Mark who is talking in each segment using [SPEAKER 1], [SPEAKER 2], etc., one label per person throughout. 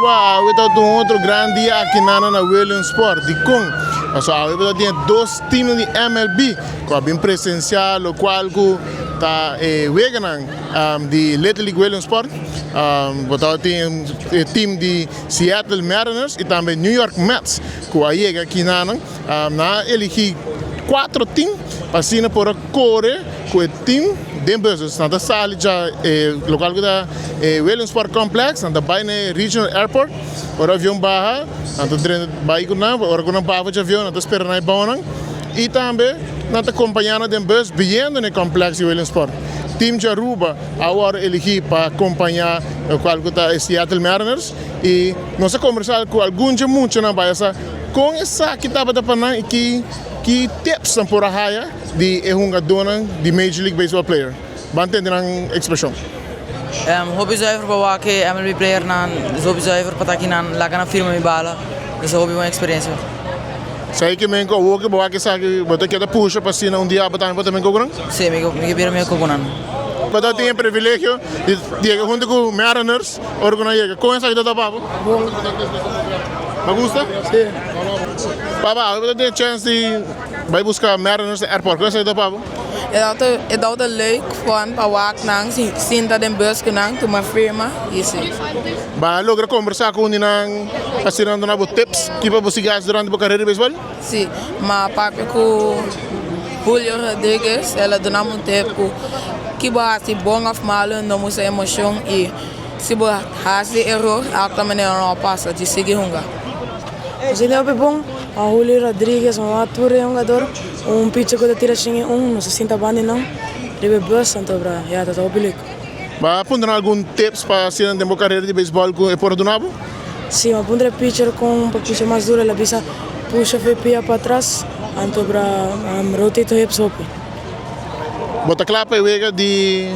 [SPEAKER 1] Aruba, awe ta un otro gran dia aki na Williamsport. Dicon? Paso awe ta tin dos team di MLB cu a bin presencia locual cu ta weganan di Little League Williamsport. Bo ta tin e team di Seattle Mariners y tambe New York Mets cu a yega aki nan. Nan a eligi cuatro team pa asina por a core cu e team den bus. Dus nan ta sali dja e local cu ta e Williamsport Complex, nan ta bay na e Regional Airport. Ora avion baha, nan ta drenta bay cu nan. Ora cu nan baha for dje avion, nan ta spera nan e bounan. Y tambe nan ta compaña nan den bus biyendo na e complex di Williamsport. Team dje Aruba a worde eligi pa compaña locual cu ta e Seattle Mariners. Y nos a conversa cu algun dje muchanan bay asa con esaki tabata pa nan y ki tips nan por a haya di e hungadónan di Major League Baseball player. Ban tende nan ekspreshon.
[SPEAKER 2] Hopi zuiver pa wak e MLB playernan, dus hopi zuiver pa ta akinan laga nan firma mi bala, dus hopi bon eksperensia.
[SPEAKER 1] Sa ke men ku awor ke bo wak esaki bo ta keda pusha pa asina un dia bo tambe por ta men kokunan?
[SPEAKER 2] Si, mi ke bira mihó kokunan.
[SPEAKER 1] Bo ta tin e privilegio di yega huntu ku Mariners ora ku nan yega. Kon esaki ta ta pa bo?
[SPEAKER 3] Bon.
[SPEAKER 1] Bo gusta?
[SPEAKER 3] Si.
[SPEAKER 1] Papa, awe bo ta tin e chèns di Bai buska Mariners na airport. Kon esaki ta pa bo?
[SPEAKER 3] E tabata leuk fun pa wak nan, sinta den bus ku nan, tuma firma y si.
[SPEAKER 1] Ba logra kombersa ku un di nan asina nan duna bo tips ki pa bo sigui hasi durante bo karera di beisbòl?
[SPEAKER 3] Si, m'a papia ku Julio Rodriguez, el a duna mi un tip ku ki bo hasi bon òf malu no musa emoshon y si bo hasi eror alta manera no a pasa di sigui hunga.
[SPEAKER 4] Asina hopi bon, a Julio Rodriguez, un tur e hungador, un pitcher cu ta tira 101, nos a sinta banda di nan riba e bus, anto bra, ya ta hopi leuk.
[SPEAKER 1] Bo a puntra nan algun tips pa asina den bo carera di beisbol cu e por a duna bo?
[SPEAKER 4] Si, mi a puntra e pitcher con pa picha mas duro, el a bisa pusha fe pia patras, anto bra rotate hips hopi.
[SPEAKER 1] Bo ta cla pa e wega di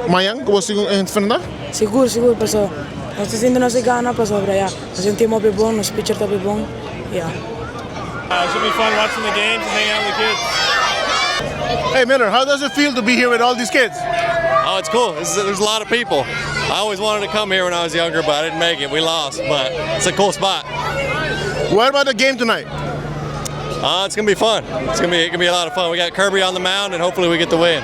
[SPEAKER 1] mañan cu bo sigun enfrenta?
[SPEAKER 4] Sigur, sigur, paso nos ta sinti nos e gana pasobra ya. Nos tin team hopi bon, nos pitcher ta hopi bon, ya.
[SPEAKER 5] It should be fun watching the games and hanging out with the kids.
[SPEAKER 1] Hey Miller, how does it feel to be here with all these kids?
[SPEAKER 6] Oh, it's cool. There's a lot of people. I always wanted to come here when I was younger, but I didn't make it. We lost, but it's a cool spot.
[SPEAKER 1] What about the game tonight?
[SPEAKER 6] It's gonna be fun. It's gonna be a lot of fun. We got Kirby on the mound, and hopefully we get the win.